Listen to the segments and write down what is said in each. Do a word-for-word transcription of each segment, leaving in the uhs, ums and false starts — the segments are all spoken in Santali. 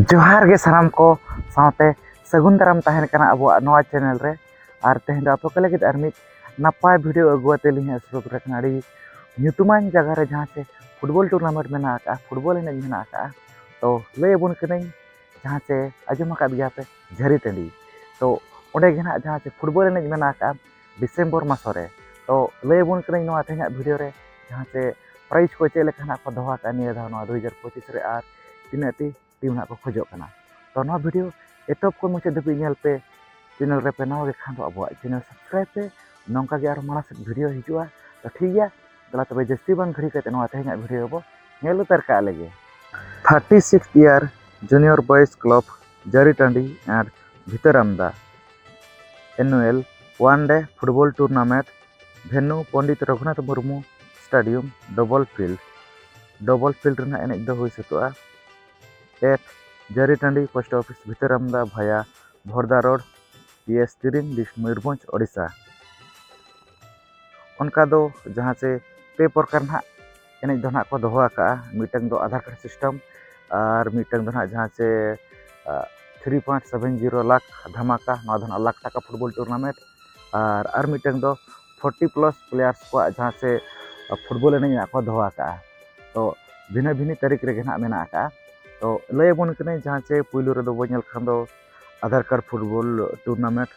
ᱡᱚᱦᱟᱨ ᱜᱮ ᱥᱟᱱᱟᱢ ᱠᱚ ᱥᱟᱶᱛᱮ ᱥᱟᱹᱜᱩᱱ ᱫᱟᱨᱟᱢ ᱛᱟᱦᱮᱱ ᱠᱟᱱᱟ ᱟᱵᱚᱣᱟᱜ ᱱᱚᱣᱟ ᱪᱮᱱᱮᱞ ᱨᱮ᱾ ᱟᱨ ᱛᱮᱦᱮᱧ ᱫᱚ ᱟᱯᱮ ᱠᱚ ᱞᱟᱹᱜᱤᱫ ᱟᱨ ᱢᱤᱫ ᱱᱟᱯᱟᱭ ᱵᱷᱤᱰᱤᱭᱳ ᱟᱹᱜᱩ ᱟᱛᱮ ᱞᱤᱧ ᱦᱮᱡ ᱥᱮᱴᱮᱨ ᱟᱠᱟᱱᱟ᱾ ᱟᱹᱰᱤ ᱧᱩᱛᱩᱢᱟᱱ ᱡᱟᱭᱜᱟ ᱨᱮ ᱡᱟᱦᱟᱸ ᱪᱮ ᱯᱷᱩᱴᱵᱚᱞ ᱴᱩᱨᱱᱟᱢᱮᱱᱴ ᱢᱮᱱᱟᱜ ᱟᱠᱟᱫᱼᱟ, ᱯᱷᱩᱴᱵᱚᱞ ᱮᱱᱮᱡ ᱢᱮᱱᱟᱜ ᱟᱠᱟᱫᱼᱟ᱾ ᱛᱚ ᱞᱟᱹᱭ ᱟᱵᱚᱱ ᱠᱟᱹᱱᱟᱹᱧ, ᱡᱟᱦᱟᱸ ᱪᱮ ᱟᱸᱡᱚᱢ ᱟᱠᱟᱫ ᱜᱮᱭᱟ ᱯᱮ ᱡᱷᱟᱹᱨᱤ ᱴᱟᱺᱰᱤ, ᱛᱚ ᱚᱸᱰᱮ ᱜᱮ ᱱᱟᱦᱟᱜ ᱡᱟᱦᱟᱸ ᱪᱮ ᱯᱷᱩᱴᱵᱚᱞ ᱮᱱᱮᱡ ᱢᱮᱱᱟᱜ ᱟᱠᱟᱫᱼᱟ ᱰᱤᱥᱮᱢᱵᱚᱨ ᱢᱟᱥᱚ ᱨᱮ᱾ ᱛᱚ ᱞᱟᱹᱭ ᱟᱵᱚᱱ ᱠᱟᱹᱱᱟᱹᱧ ᱱᱚᱣᱟ ᱛᱮᱦᱮᱧᱟᱜ ᱵᱷᱤᱰᱤᱭᱳ ᱨᱮ ᱡᱟᱦᱟᱸ ᱪᱮ ᱯᱨᱟᱭᱤᱡᱽ ᱠᱚ ᱪᱮᱫ ᱞᱮᱠᱟ ᱱᱟᱦᱟᱜ ᱠᱚ ᱫᱚᱦᱚ ᱟᱠᱟᱫᱼᱟ ᱱᱤᱭᱟᱹ ᱫᱷᱟᱣ ᱱᱚᱣᱟ ᱫᱩ ᱦᱟᱡᱟᱨ ᱯᱚᱸᱪᱤᱥ ᱨᱮ, ᱟᱨ ᱛᱤᱱᱟᱹᱜ ᱴᱤ ᱴᱤᱢ ᱱᱟᱦᱟᱜ ᱠᱚ ᱠᱷᱚᱡᱚᱜ ᱠᱟᱱᱟ᱾ ᱛᱚ ᱱᱚᱣᱟ ᱵᱷᱤᱰᱤᱭᱳ ᱮᱛᱚᱦᱚᱵ ᱠᱷᱚᱱ ᱢᱩᱪᱟᱹᱫ ᱫᱷᱟᱹᱵᱤᱡ ᱧᱮᱞ ᱯᱮ᱾ ᱪᱮᱱᱮᱞ ᱨᱮᱯᱮ ᱱᱟᱣᱟ ᱜᱮ ᱠᱷᱟᱱ ᱫᱚ ᱟᱵᱚᱣᱟᱜ ᱪᱮᱱᱮᱞ ᱥᱟᱵᱥᱠᱨᱟᱭᱤᱵ ᱯᱮ, ᱱᱚᱝᱠᱟ ᱜᱮ ᱟᱨᱚ ᱢᱟᱲᱟᱝ ᱥᱮᱫ ᱵᱷᱤᱰᱤᱭᱳ ᱦᱤᱡᱩᱜᱼᱟ᱾ ᱛᱚ ᱴᱷᱤᱠ ᱜᱮᱭᱟ, ᱫᱮᱞᱟ ᱛᱚᱵᱮ ᱡᱟᱹᱥᱛᱤ ᱵᱟᱝ ᱜᱷᱟᱹᱲᱤ ᱠᱟᱛᱮ ᱱᱚᱣᱟ ᱛᱮᱦᱮᱧᱟᱜ ᱵᱷᱤᱰᱤᱭᱳ ᱵᱚ ᱧᱮᱞ ᱩᱛᱟᱹᱨ ᱠᱟᱜ ᱞᱮᱜᱮ᱾ Thirty six year junior boys club ᱡᱟᱹᱨᱤ ᱴᱟᱺᱰᱤ ᱟᱨ ᱵᱷᱤᱛᱟᱹᱨ ᱟᱢᱫᱟ annual one day football tournament, ᱵᱷᱮᱱᱩ Pandit Raghunath Murmu stadium, double field. Double field ᱨᱮᱱᱟᱜ ᱮᱱᱮᱡ ᱫᱚ ᱦᱩᱭ ᱥᱟᱹᱛᱚᱜᱼᱟ ᱮᱴ ᱡᱟᱹᱨᱤ ᱴᱟᱺᱰᱤ ᱯᱳᱥᱴ ᱚᱯᱷᱤᱥ ᱵᱷᱤᱛᱟᱹᱨ ᱟᱢᱫᱟ ᱵᱷᱟᱭᱟ ᱵᱷᱚᱨᱫᱟ ᱨᱳᱰ, ᱯᱤ ᱮᱥ ᱛᱤᱨᱤᱢ, ᱰᱤᱥᱴᱨᱤᱠᱴ ᱢᱚᱭᱩᱨᱵᱷᱚᱸᱡᱽ, ᱳᱰᱤᱥᱟ᱾ ᱚᱱᱠᱟ ᱫᱚ ᱡᱟᱦᱟᱸ ᱪᱮ ᱯᱮ ᱯᱨᱚᱠᱟᱨ ᱱᱟᱦᱟᱜ ᱮᱱᱮᱡ ᱫᱚ ᱱᱟᱦᱟᱜ ᱠᱚ ᱫᱚᱦᱚ ᱟᱠᱟᱫᱼᱟ᱾ ᱢᱤᱫᱴᱟᱝ ᱫᱚ ᱟᱫᱷᱟᱨ ᱠᱟᱨᱰ ᱥᱤᱥᱴᱮᱢ, ᱟᱨ ᱢᱤᱫᱴᱟᱝ ᱫᱚ ᱱᱟᱦᱟᱜ ᱡᱟᱦᱟᱸ ᱪᱮ three point seven zero lakh ᱫᱷᱟᱢᱟᱠᱟ, ᱱᱚᱣᱟ ᱫᱚ ᱱᱟᱦᱟᱜ ᱞᱟᱠᱷ ᱴᱟᱠᱟ ᱯᱷᱩᱴᱵᱚᱞ ᱴᱩᱨᱱᱟᱢᱮᱱᱴ, ᱟᱨ ᱟᱨ ᱢᱤᱫᱴᱟᱝ ᱫᱚ ᱯᱷᱳᱨᱴᱤ ᱯᱞᱟᱥ ᱯᱞᱮᱭᱟᱨᱥ ᱠᱚᱣᱟᱜ ᱡᱟᱦᱟᱸ ᱪᱮ ᱯᱷᱩᱴᱵᱚᱞ ᱮᱱᱮᱡ ᱨᱮᱱᱟᱜ ᱠᱚ ᱫᱚᱦᱚ ᱟᱠᱟᱫᱼᱟ᱾ ᱛᱚ ᱵᱷᱤᱱᱟᱹ ᱵᱷᱤᱱᱤ ᱛᱟᱹᱨᱤᱠᱷ ᱨᱮᱜᱮ ᱱᱟᱦᱟᱜ ᱢᱮᱱᱟᱜ ᱟᱠᱟᱫᱼᱟ᱾ ᱛᱚ ᱞᱟᱹᱭ ᱟᱵᱚᱱ ᱠᱟᱹᱱᱟᱹᱧ, ᱡᱟᱦᱟᱸ ᱪᱮ ᱯᱩᱭᱞᱩ ᱨᱮᱫᱚ ᱵᱚᱱ ᱧᱮᱞ ᱠᱷᱟᱱ ᱫᱚ ᱟᱫᱷᱟᱨ ᱠᱟᱨᱰ ᱯᱷᱩᱴᱵᱚᱞ ᱴᱩᱨᱱᱟᱢᱮᱱᱴ,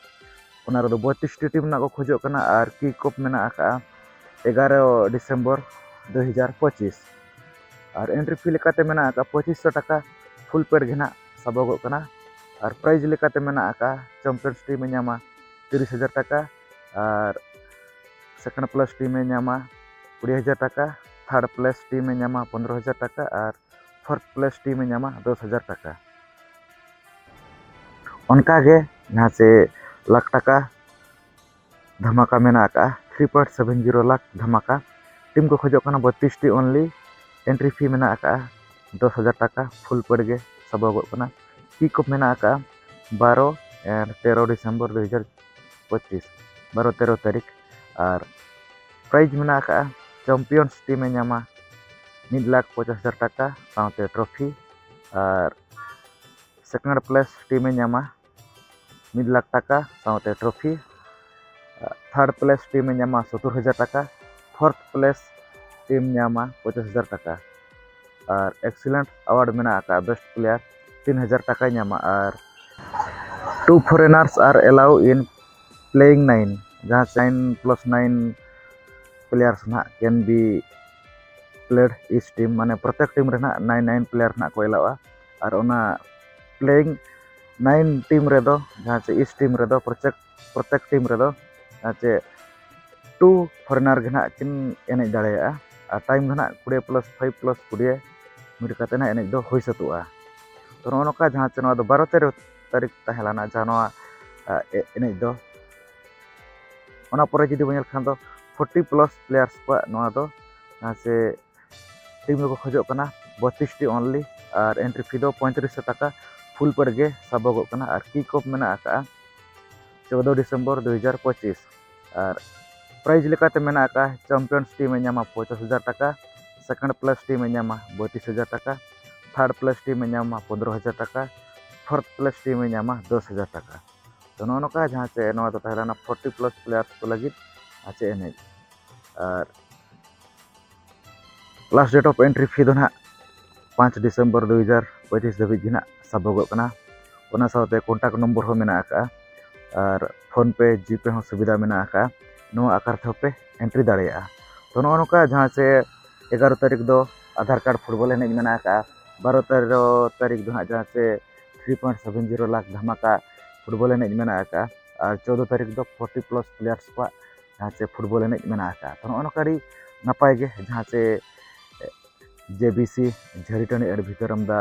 ᱚᱱᱟ ᱨᱮᱫᱚ ᱵᱚᱛᱤᱥ ᱴᱤ ᱴᱤᱢ ᱨᱮᱱᱟᱜ ᱠᱚ ᱠᱷᱚᱡᱚᱜ ᱠᱟᱱᱟ ᱟᱨ ᱠᱤᱠ ᱚᱯᱷ ᱢᱮᱱᱟᱜ ᱟᱠᱟᱫᱼᱟ ᱮᱜᱟᱨᱚ ᱰᱤᱥᱮᱢᱵᱚᱨ ᱫᱩ ᱦᱟᱡᱟᱨ ᱯᱚᱸᱪᱤᱥ᱾ ᱟᱨ ᱮᱱᱴᱨᱤ ᱯᱷᱤ ᱞᱮᱠᱟᱛᱮ ᱢᱮᱱᱟᱜ ᱟᱠᱟᱫᱼᱟ ᱯᱚᱸᱪᱤᱥ ᱥᱚ ᱴᱟᱠᱟ, ᱯᱷᱩᱞ ᱯᱮᱰ ᱜᱮ ᱱᱟᱦᱟᱜ ᱥᱟᱵᱚᱜᱚᱜ ᱠᱟᱱᱟ᱾ ᱟᱨ ᱯᱨᱟᱭᱤᱡᱽ ᱞᱮᱠᱟᱛᱮ ᱢᱮᱱᱟᱜ ᱟᱠᱟᱫᱼᱟ ᱪᱟᱢᱯᱤᱭᱟᱱᱥ ᱴᱤᱢ ᱮ ᱧᱟᱢᱟ ᱛᱤᱨᱤᱥ ᱦᱟᱡᱟᱨ ᱴᱟᱠᱟ, ᱟᱨ ᱥᱮᱠᱮᱱᱰ ᱯᱞᱮᱥ ᱴᱤᱢ ᱮ ᱧᱟᱢᱟ ᱠᱩᱲᱤ ᱦᱟᱡᱟᱨ ᱴᱟᱠᱟ, ᱛᱷᱟᱨᱰ ᱯᱞᱮᱥ ᱴᱤᱢ ᱮ ᱧᱟᱢᱟ ᱯᱚᱱᱫᱽᱨᱚ ᱦᱟᱡᱟᱨ ᱴᱟᱠᱟ, ᱟᱨ ᱯᱷᱳᱨᱛᱷ ᱯᱞᱮᱥ ᱴᱤᱢ ᱮ ᱧᱟᱢᱟ ᱫᱚᱥ ᱦᱟᱡᱟᱨ ᱴᱟᱠᱟ᱾ ᱚᱱᱠᱟᱜᱮ ᱡᱟᱦᱟᱸ ᱪᱮ ᱞᱟᱠᱷ ᱴᱟᱠᱟ ᱫᱷᱟᱢᱟᱠᱟ ᱢᱮᱱᱟᱜ ᱟᱠᱟᱫᱼᱟ, three point seven zero lakh ᱫᱷᱟᱢᱟᱠᱟ᱾ ᱴᱤᱢ ᱠᱚ ᱠᱷᱚᱡᱚᱜ ᱠᱟᱱᱟ ᱵᱚᱛᱤᱥ ᱴᱤ ᱚᱱᱞᱤ᱾ ᱮᱱᱴᱨᱤ ᱯᱷᱤ ᱢᱮᱱᱟᱜ ᱟᱠᱟᱫᱼᱟ ᱫᱚᱥ ᱦᱟᱡᱟᱨ ᱴᱟᱠᱟ, ᱯᱷᱩᱞ ᱯᱮᱰ ᱜᱮ ᱥᱟᱵᱚᱜᱚᱜ ᱠᱟᱱᱟ᱾ ᱠᱤᱠ ᱚᱯᱷ ᱢᱮᱱᱟᱜ ᱟᱠᱟᱫᱼᱟ ᱵᱟᱨᱚ and ᱛᱮᱨᱚ ᱰᱤᱥᱮᱢᱵᱚᱨ ᱫᱩ ᱦᱟᱡᱟᱨ ᱯᱚᱸᱪᱤᱥ, ᱵᱟᱨᱚ ᱛᱮᱨᱚ ᱛᱟᱹᱨᱤᱠᱷ᱾ ᱟᱨ ᱯᱨᱟᱭᱤᱡᱽ ᱢᱮᱱᱟᱜ ᱟᱠᱟᱫᱼᱟ ᱪᱟᱢᱯᱤᱭᱟᱱᱥ ᱴᱤᱢ ᱮ ᱧᱟᱢᱟ ᱢᱤᱫ ᱞᱟᱠᱷ ᱯᱚᱪᱟᱥ ᱦᱟᱡᱟᱨ ᱴᱟᱠᱟ ᱥᱟᱶᱛᱮ ᱴᱨᱚᱯᱷᱤ, ᱟᱨ second place team ᱮ ᱧᱟᱢᱟ ᱢᱤᱫ ᱞᱟᱠᱷ ᱴᱟᱠᱟ ᱥᱟᱶᱛᱮ ᱴᱨᱚᱯᱷᱤ᱾ Third place team ᱮ ᱧᱟᱢᱟ ᱥᱚᱛᱛᱚᱨ ᱦᱟᱡᱟᱨ ᱴᱟᱠᱟ᱾ Fourth place team ᱧᱟᱢᱟ ᱯᱚᱸᱪᱟᱥ ᱦᱟᱡᱟᱨ ᱴᱟᱠᱟ᱾ ᱟᱨ excellent award ᱢᱮᱱᱟᱜ ᱟᱠᱟᱫ best player ᱛᱤᱱ ᱦᱟᱡᱟᱨ ᱴᱟᱠᱟᱭ ᱧᱟᱢᱟ᱾ ᱟᱨ two foreigners are allowed in playing nine, ᱡᱟᱦᱟᱸ nine plus nine players ᱱᱟᱦᱟᱜ can be played each team, ᱢᱟᱱᱮ ᱯᱨᱚᱛᱮᱠ ᱴᱤᱢ ᱨᱮ ᱱᱟᱦᱟᱜ nine nine player ᱱᱟᱦᱟᱜ ᱠᱚ ᱮᱞᱟᱣᱟ᱾ ᱟᱨ ᱚᱱᱟ playing nine team ᱨᱮᱫᱚ, ᱡᱟᱦᱟᱸ ᱪᱮ each team ᱨᱮᱫᱚ, ᱯᱨᱚᱛᱮᱠ ᱯᱨᱚᱛᱮᱠ ᱴᱤᱢ ᱨᱮᱫᱚ ᱡᱟᱦᱟᱸ ᱪᱮ two foreigner ᱜᱮ ᱱᱟᱦᱟᱜ ᱠᱤᱱ ᱮᱱᱮᱡ ᱫᱟᱲᱮᱭᱟᱜᱼᱟ᱾ ᱟᱨ time ᱫᱚ ᱱᱟᱦᱟᱜ ᱠᱩᱲᱤ plus five plus ᱠᱩᱲᱤ ᱢᱤᱫ ᱠᱟᱛᱮ ᱱᱟᱦᱟᱜ ᱮᱱᱮᱡ ᱫᱚ ᱦᱩᱭ ᱥᱟᱹᱛᱚᱜᱼᱟ᱾ ᱛᱚ, ᱱᱚᱜᱼᱚ ᱱᱚᱝᱠᱟ ᱡᱟᱦᱟᱸ ᱪᱮ ᱱᱚᱣᱟ ᱫᱚ ᱵᱟᱨᱚ ᱛᱮᱨᱚ ᱛᱟᱹᱨᱤᱠᱷ ᱛᱟᱦᱮᱸ ᱞᱮᱱᱟ, ᱡᱟᱦᱟᱸ ᱱᱚᱣᱟ ᱮᱱᱮᱡ ᱫᱚ ᱚᱱᱟ ᱯᱚᱨᱮ ᱡᱩᱫᱤ ᱵᱚᱱ ᱧᱮᱞ ᱠᱷᱟᱱ ᱫᱚ forty plus players ᱠᱚᱣᱟᱜ ᱱᱚᱣᱟ ᱫᱚ ᱡᱟᱦᱟᱸ ᱪᱮ ᱴᱤᱢ ᱫᱚᱠᱚ ᱠᱷᱚᱡᱚᱜ ᱠᱟᱱᱟ ᱵᱚᱛᱤᱥ ᱴᱤ only᱾ ᱟᱨ entry fee ᱫᱚ ᱯᱚᱸᱭᱛᱨᱤᱥ ᱥᱚ ᱴᱟᱠᱟ full paid ᱜᱮ ᱥᱟᱵᱚᱜᱚᱜ ᱠᱟᱱᱟ᱾ ᱟᱨ kick off ᱢᱮᱱᱟᱜ ᱟᱠᱟᱫᱼᱟ ᱪᱳᱫᱽᱫᱳ ᱰᱤᱥᱮᱢᱵᱚᱨ ᱫᱩ ᱦᱟᱡᱟᱨ ᱯᱚᱸᱪᱤᱥ᱾ ᱟᱨ prize ᱞᱮᱠᱟᱛᱮ ᱢᱮᱱᱟᱜ ᱟᱠᱟᱫᱼᱟ champions ᱴᱤᱢ ᱮ ᱧᱟᱢᱟ ᱯᱚᱧᱪᱟᱥ ᱦᱟᱡᱟᱨ ᱴᱟᱠᱟ, second place ᱴᱤᱢ ᱮ ᱧᱟᱢᱟ ᱵᱚᱛᱤᱥ ᱦᱟᱡᱟᱨ ᱴᱟᱠᱟ, third place ᱴᱤᱢ ᱮ ᱧᱟᱢᱟ ᱯᱚᱱᱫᱽᱨᱚ ᱦᱟᱡᱟᱨ ᱴᱟᱠᱟ, fourth place ᱴᱤᱢ ᱮ ᱧᱟᱢᱟ ᱫᱚᱥ ᱦᱟᱡᱟᱨ ᱴᱟᱠᱟ᱾ ᱛᱚ, ᱱᱚᱜᱼᱚ ᱱᱚᱝᱠᱟ ᱡᱟᱦᱟᱸ ᱪᱮ ᱱᱚᱣᱟ ᱫᱚ ᱛᱟᱦᱮᱸ ᱞᱮᱱᱟ forty plus players ᱠᱚ ᱞᱟᱹᱜᱤᱫ ᱟᱨ ᱪᱮ ᱮᱱᱮᱡ᱾ ᱟᱨ last date of entry fee ᱫᱚ ᱱᱟᱦᱟᱜ ᱯᱟᱸᱪ ᱰᱤᱥᱮᱢᱵᱚᱨ ᱫᱩ ᱦᱟᱡᱟᱨ ᱯᱚᱸᱪᱤᱥ ᱫᱷᱟᱹᱵᱤᱡ ᱜᱮ ᱱᱟᱦᱟᱜ ᱥᱟᱵᱚᱜᱚᱜ ᱠᱟᱱᱟ᱾ ᱚᱱᱟ ᱥᱟᱶᱛᱮ contact ᱱᱚᱢᱵᱚᱨ ᱦᱚᱸ ᱢᱮᱱᱟᱜ ᱟᱠᱟᱫᱼᱟ᱾ ᱟᱨ PhonePe, GPay ᱦᱚᱸ ᱥᱩᱵᱤᱫᱷᱟ ᱢᱮᱱᱟᱜ ᱟᱠᱟᱫᱼᱟ᱾ ᱱᱚᱣᱟ ᱟᱠᱟᱨ ᱛᱮᱦᱚᱸ ᱯᱮ entry ᱫᱟᱲᱮᱭᱟᱜᱼᱟ᱾ ᱛᱚ, ᱱᱚᱜᱼᱚ ᱱᱚᱝᱠᱟ ᱡᱟᱦᱟᱸ ᱪᱮ ᱮᱜᱟᱨᱚ ᱛᱟᱹᱨᱤᱠᱷ ᱫᱚ ᱟᱫᱷᱟᱨ ᱠᱟᱨᱰ ᱯᱷᱩᱴᱵᱚᱞ ᱮᱱᱮᱡ ᱢᱮᱱᱟᱜ ᱟᱠᱟᱫᱼᱟ᱾ ᱵᱟᱨᱚ ᱛᱮᱨᱚ ᱛᱟᱹᱨᱤᱠᱷ ᱫᱚ ᱱᱟᱦᱟᱜ ᱡᱟᱦᱟᱸ ᱪᱮ three point seven zero lakh ᱫᱷᱟᱢᱟᱠᱟ ᱯᱷᱩᱴᱵᱚᱞ ᱮᱱᱮᱡ ᱢᱮᱱᱟᱜ ᱟᱠᱟᱫᱼᱟ᱾ ᱟᱨ ᱪᱳᱫᱽᱫᱳ ᱛᱟᱹᱨᱤᱠᱷ ᱫᱚ forty plus players ᱠᱚᱣᱟᱜ ᱡᱟᱦᱟᱸ ᱪᱮ ᱯᱷᱩᱴᱵᱚᱞ ᱮᱱᱮᱡ ᱢᱮᱱᱟᱜ ᱟᱠᱟᱫᱼᱟ᱾ ᱛᱚ, ᱱᱚᱜᱼᱚ ᱱᱚᱝᱠᱟ ᱟᱹᱰᱤ ᱱᱟᱯᱟᱭ ᱜᱮ ᱡᱟᱦᱟᱸ ᱪᱮ JBC ᱡᱷᱟᱹᱨᱤᱴᱟᱹᱲᱤ ᱟᱹᱰ ᱵᱷᱤᱛᱟᱹᱨ ᱟᱢᱫᱟ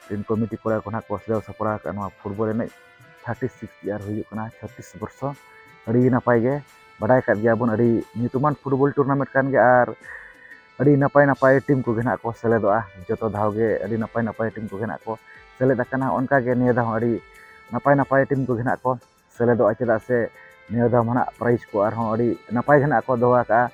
ᱨᱮᱱ ᱠᱚᱢᱤᱴᱤ ᱠᱚᱲᱟ ᱠᱚ ᱱᱟᱦᱟᱜ ᱠᱚ ᱥᱟᱡᱟᱣ ᱥᱟᱯᱲᱟᱣ ᱟᱠᱟᱫ ᱱᱚᱣᱟ ᱯᱷᱩᱴᱵᱚᱞ ᱮᱱᱮᱡ thirty six year ᱦᱩᱭᱩᱜ ᱠᱟᱱᱟ, ᱪᱷᱚᱛᱨᱤᱥ ᱵᱚᱨᱥᱚ᱾ ᱟᱹᱰᱤ ᱱᱟᱯᱟᱭ ᱜᱮ, ᱵᱟᱰᱟᱭ ᱟᱠᱟᱫ ᱜᱮᱭᱟ ᱵᱚᱱ ᱟᱹᱰᱤ ᱧᱩᱛᱩᱢᱟᱱ ᱯᱷᱩᱴᱵᱚᱞ tournament ᱠᱟᱱ ᱜᱮᱭᱟ᱾ ᱟᱨ ᱟᱹᱰᱤ ᱱᱟᱯᱟᱭ ᱱᱟᱯᱟᱭ ᱴᱤᱢ ᱠᱚᱜᱮ ᱱᱟᱦᱟᱜ ᱠᱚ ᱥᱮᱞᱮᱫᱚᱜᱼᱟ᱾ ᱡᱚᱛᱚ ᱫᱷᱟᱣ ᱜᱮ ᱟᱹᱰᱤ ᱱᱟᱯᱟᱭ ᱱᱟᱯᱟᱭ ᱴᱤᱢ ᱠᱚᱜᱮ ᱱᱟᱦᱟᱜ ᱠᱚ ᱥᱮᱞᱮᱫ ᱟᱠᱟᱱᱟ᱾ ᱚᱱᱠᱟ ᱜᱮ ᱱᱤᱭᱟᱹ ᱫᱷᱟᱣ ᱦᱚᱸ ᱟᱹᱰᱤ ᱱᱟᱯᱟᱭ ᱱᱟᱯᱟᱭ ᱴᱤᱢ ᱠᱚᱜᱮ ᱱᱟᱦᱟᱜ ᱠᱚ ᱥᱮᱞᱮᱫᱚᱜᱼᱟ, ᱪᱮᱫᱟᱜ ᱥᱮ ᱱᱤᱭᱟᱹ ᱫᱷᱟᱣ ᱢᱟ ᱱᱟᱦᱟᱜ prize ᱠᱚ ᱟᱨᱦᱚᱸ ᱟᱹᱰᱤ ᱱᱟᱯᱟᱭ ᱜᱮ ᱱᱟᱦᱟᱜ ᱠᱚ ᱫᱚᱦᱚ ᱟᱠᱟᱫᱼᱟ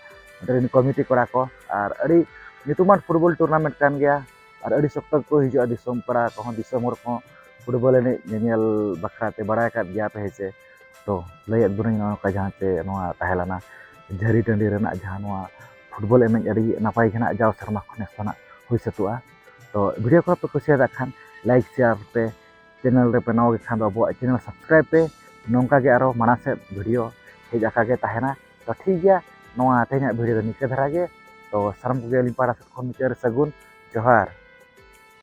ᱨᱮᱱ ᱠᱚᱢᱤᱴᱤ ᱠᱚᱲᱟ ᱠᱚ᱾ ᱟᱨ ᱟᱹᱰᱤ ᱧᱩᱛᱩᱢᱟᱱ ᱯᱷᱩᱴᱵᱚᱞ tournament ᱠᱟᱱ ᱜᱮᱭᱟ᱾ ᱟᱨ ᱟᱹᱰᱤ ᱥᱚᱠᱛᱚ ᱜᱮᱠᱚ ᱦᱤᱡᱩᱜᱼᱟ, ᱫᱤᱥᱚᱢ ᱯᱟᱲᱟ ᱠᱚᱦᱚᱸ, ᱫᱤᱥᱚᱢ ᱦᱚᱲ ᱠᱚᱦᱚᱸ ᱯᱷᱩᱴᱵᱚᱞ ᱮᱱᱮᱡ ᱧᱮᱧᱮᱞ ᱵᱟᱠᱷᱨᱟ ᱛᱮ ᱵᱟᱲᱟᱭ ᱟᱠᱟᱫ ᱜᱮᱭᱟ ᱯᱮ ᱦᱮᱸ ᱥᱮ? ᱛᱚ ᱞᱟᱹᱭᱟᱫ ᱵᱚᱱᱟᱹᱧ ᱱᱚᱜᱼᱚ ᱱᱚᱝᱠᱟ ᱡᱟᱦᱟᱸ ᱪᱮ ᱱᱚᱣᱟ ᱛᱟᱦᱮᱸ ᱞᱮᱱᱟ ᱡᱷᱟᱹᱨᱤ ᱴᱟᱺᱰᱤ ᱨᱮᱱᱟᱜ ᱡᱟᱦᱟᱸ ᱱᱚᱣᱟ ᱯᱷᱩᱴᱵᱚᱞ ᱮᱱᱮᱡ ᱟᱹᱰᱤ ᱱᱟᱯᱟᱭ ᱜᱮ ᱱᱟᱜ ᱡᱟᱣ ᱥᱮᱨᱢᱟ ᱠᱷᱚᱱ ᱱᱮᱥ ᱫᱚ ᱱᱟᱜ ᱦᱩᱭ ᱥᱟᱹᱛᱚᱜᱼᱟ᱾ ᱛᱚ ᱵᱷᱤᱰᱤᱭᱳ ᱠᱚ ᱯᱮ ᱠᱩᱥᱤᱭᱟᱫᱟ ᱠᱷᱟᱱ ᱞᱟᱭᱤᱠ ᱥᱮᱭᱟᱨ ᱯᱮ, ᱪᱮᱱᱮᱞ ᱨᱮᱯᱮ ᱱᱟᱣᱟ ᱜᱮ ᱠᱷᱟᱱ ᱫᱚ ᱟᱵᱚᱣᱟᱜ ᱪᱮᱱᱮᱞ ᱥᱟᱵᱥᱠᱨᱟᱭᱤᱵ ᱯᱮ᱾ ᱱᱚᱝᱠᱟ ᱜᱮ ᱟᱨᱚ ᱢᱟᱲᱟᱝ ᱥᱮᱫ ᱵᱷᱤᱰᱤᱭᱳ ᱦᱮᱡ ᱟᱠᱟ ᱜᱮ ᱛᱟᱦᱮᱱᱟ᱾ ᱛᱚ ᱴᱷᱤᱠ ᱜᱮᱭᱟ, ᱱᱚᱣᱟ ᱛᱮᱦᱮᱧᱟᱜ ᱵᱷᱤᱰᱤᱭᱳ ᱫᱚ ᱱᱤᱝᱠᱟᱹ ᱫᱷᱟᱨᱟ ᱜᱮ᱾ ᱛᱚ ᱥᱟᱱᱟᱢ ᱠᱚᱜᱮ ᱟᱹᱞᱤᱧ ᱯᱟᱦᱴᱟ ᱥᱮᱫ ᱠᱷᱚᱱ ᱢᱩᱪᱟᱹᱫ ᱨᱮ ᱥᱟᱹᱜᱩᱱ ᱡᱚᱦᱟᱨ᱾